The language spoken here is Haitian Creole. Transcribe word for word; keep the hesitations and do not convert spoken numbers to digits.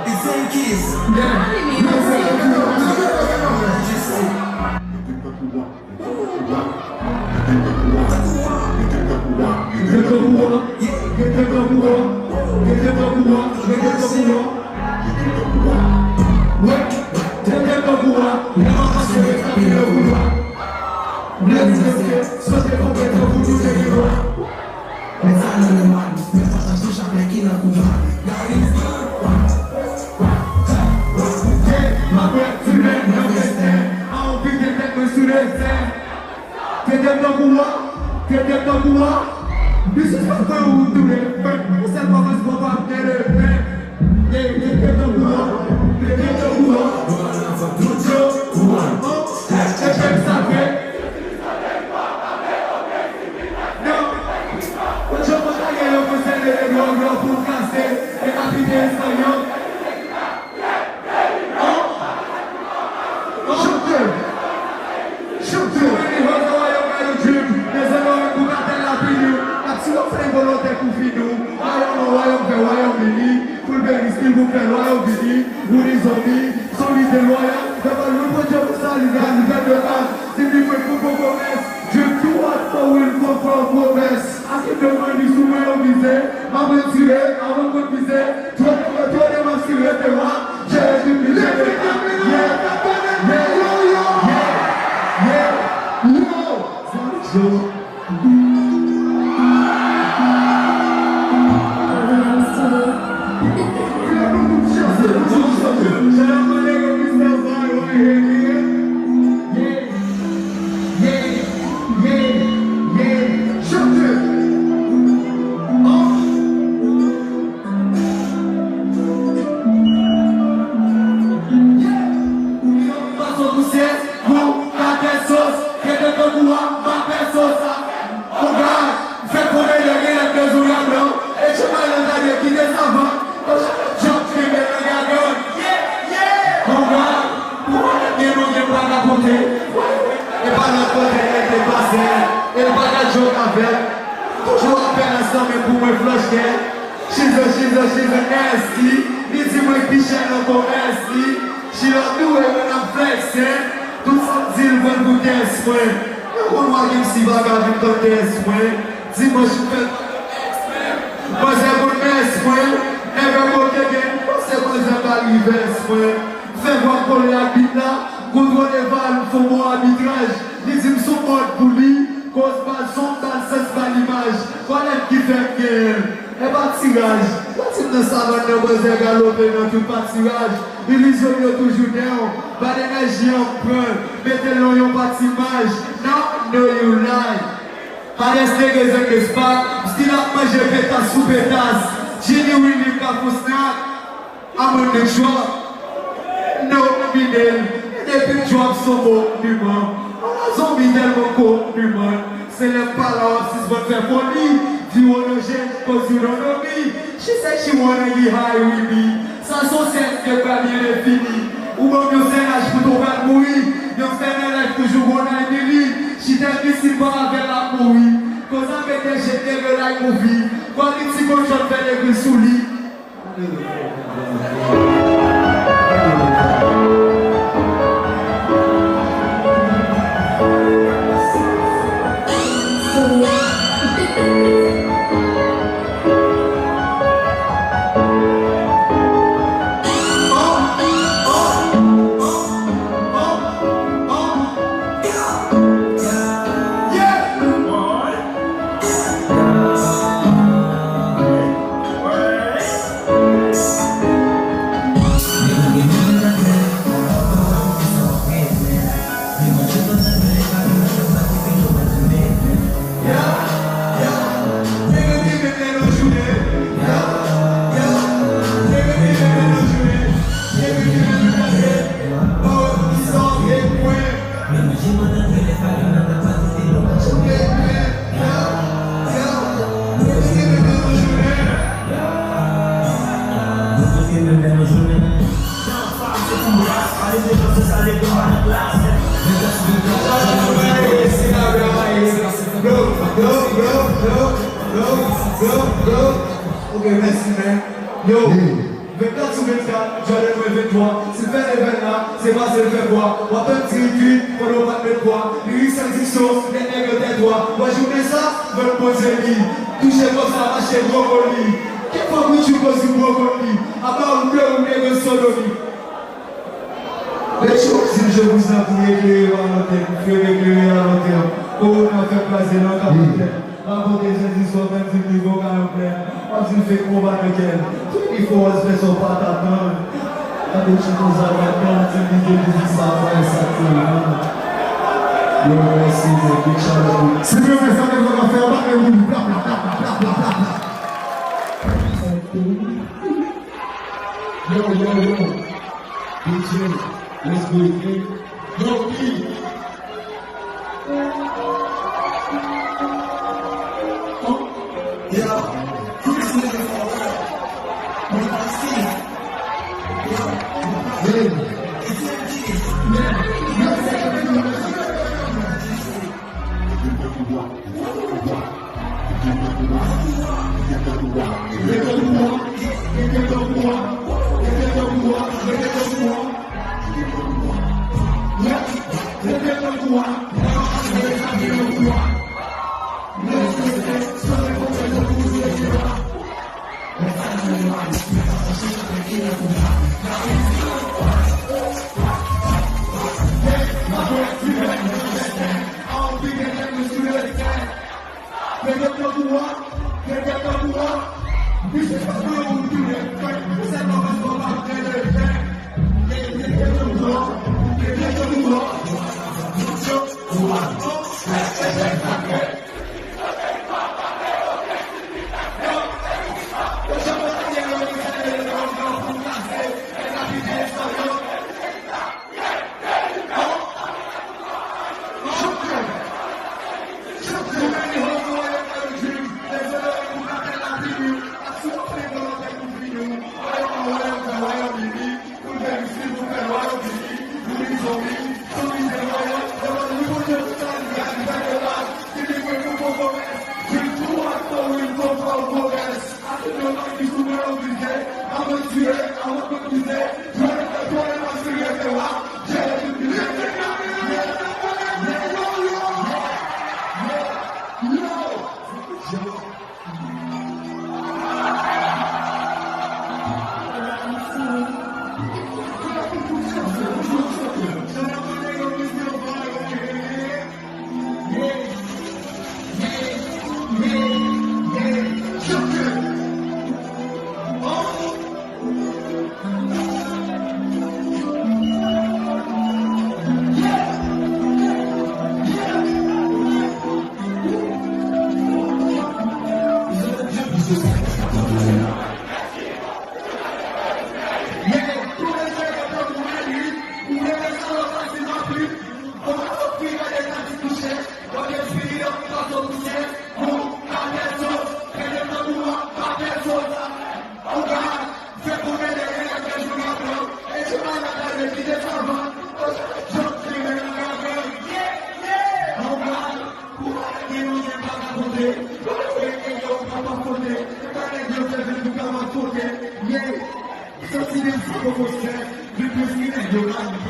It's in keys. Yeah. Met sa nan men man, men pataje tou chak nèg ki nan kouman. Gade, m ap wè ti nèg nan fèsten, a on pike tèt mwen sou dezen. Tete m tankou wa, tete m tankou wa. Misye pa kwè ou tounen, yon sèl pwomès papa m te defen. Ye, tete m tankou wa, tete m tankou wa. Yo, yo, yo, e pèp sa fè. Yo, yo, yo, yo, yo, pou kase, e kapite espanyòl. Chante! Chante! Mwen li hòz a wayòm la yo dream. Dezòdòre pou katèl la pini. Ap si yo fè volonte pou fini w. Wayòm an wayòm fè wayòm vini. Pou l beni stil pou fè lwa yo vini. Wouli zonbi, solide lwa yo. Fè pa nou pran djòb sa li gade fè de baz. Si li fè pou bon komès. Dream too hard for will for for promès. Aske devan li sou mwen yo vize. M ap retire, avan mwen vize. Twò de, twò de m ap sire te wa. Jere di mi jere pa. Yeah, yeah, yeah, yeah, yeah. Yo, yo. Yo. Fason pou sèz, pou pa fè sòs, rete tankou wa, pa fè sòs. Konga, fè konnen lè gen lè bezwen y ap blan. E chèpay lan ta dwe kite savann. Konga, pou wè lè gen non gen pa ka konte. E pa lòt kote nèg te pase. E l pa ka jòk avè l. Toujou ap fè ansanm men pou mwen flòch kè. She's a, she's a, she's a nasty. Li di mwen pi chè nan komès li. She love the way when I'm flexing. Tout sa m di l pran pou tès mwen. Yo konn wè M C pa ka vin kontès mwen. Dimanch m fè l pa nan èks mwen. Manzè konn mès mwen. Never go again. Panse manzè pa rivès mwen. Fè vwa kole ak bit la. Kontwole val m fè on bon abitraj. Li di m s on mòd pou li. Koz pa son bal sans pa limaj. Kòlèt ki fè m genyen l. E pa tiraj. Yo di m nan savann nan manzè galope nan tout patiraj. Ilizyon m yo toujou down. Bad enèji an m pran. Mete l nan yon patimaj. Now I know you lie. Hardest niggas in the spot. M still ap manje petas sou petas. Jini Willy m ka fon snack. I'm on the drop. No criminal. E depi m drop s on monuman. Ala zonbi tèlman konuman. Se lè m pa la w ap sispann fè foli. Di w on no jen, cause you don't know me. She say she wanna get high with me. Sa s on sèks ke pa byen defini. Ou ban m yon sèlaj pou tou pral mouri. Yon fè nan lèf toujou gon ay mili. She tell me si m pa avè l ap mouri. Koz avèk de je nèg like movie. Quality control fè dekri sou li. Ok, mèsi, man. Yo, vennkat sou vennkat, Jordan mwen venntwa. Si l fè evèn la, se paske l fè kwa. W ap tann ti ritwit, pandan w pa t met pwa. Lirik san diksyon, lè nèg yo tèt twa. W a jounen sa, mwen poze li. Touche konsa, mache brokoli. Kèk fwa Gucci kozi brokoli. Apa ou ble ou nèg sodomi. Lè chou di m je vous en prie, eklere m a lantèn, frè m eklere a lantèn. Kowona fè kraze nan kapitèn. Rakonte Jezi sou menm di m li gon kayon plèn. W ap di m fake konba nan kèl. Fini fò w fè sa w pa t atann. Gade chou konsa w ap tann, di m li te di sa, sa e sa k te nan. Yo, mèsi, men big shout out pou. Si nou renmen sa, nou va fè anba men moun, bla, bla, bla. Yo, yo, yo. D J, let's go again. Yo, P. Yo, Chris nigga for real. We gon' see. Yo, it's M G. Man, yo, say it.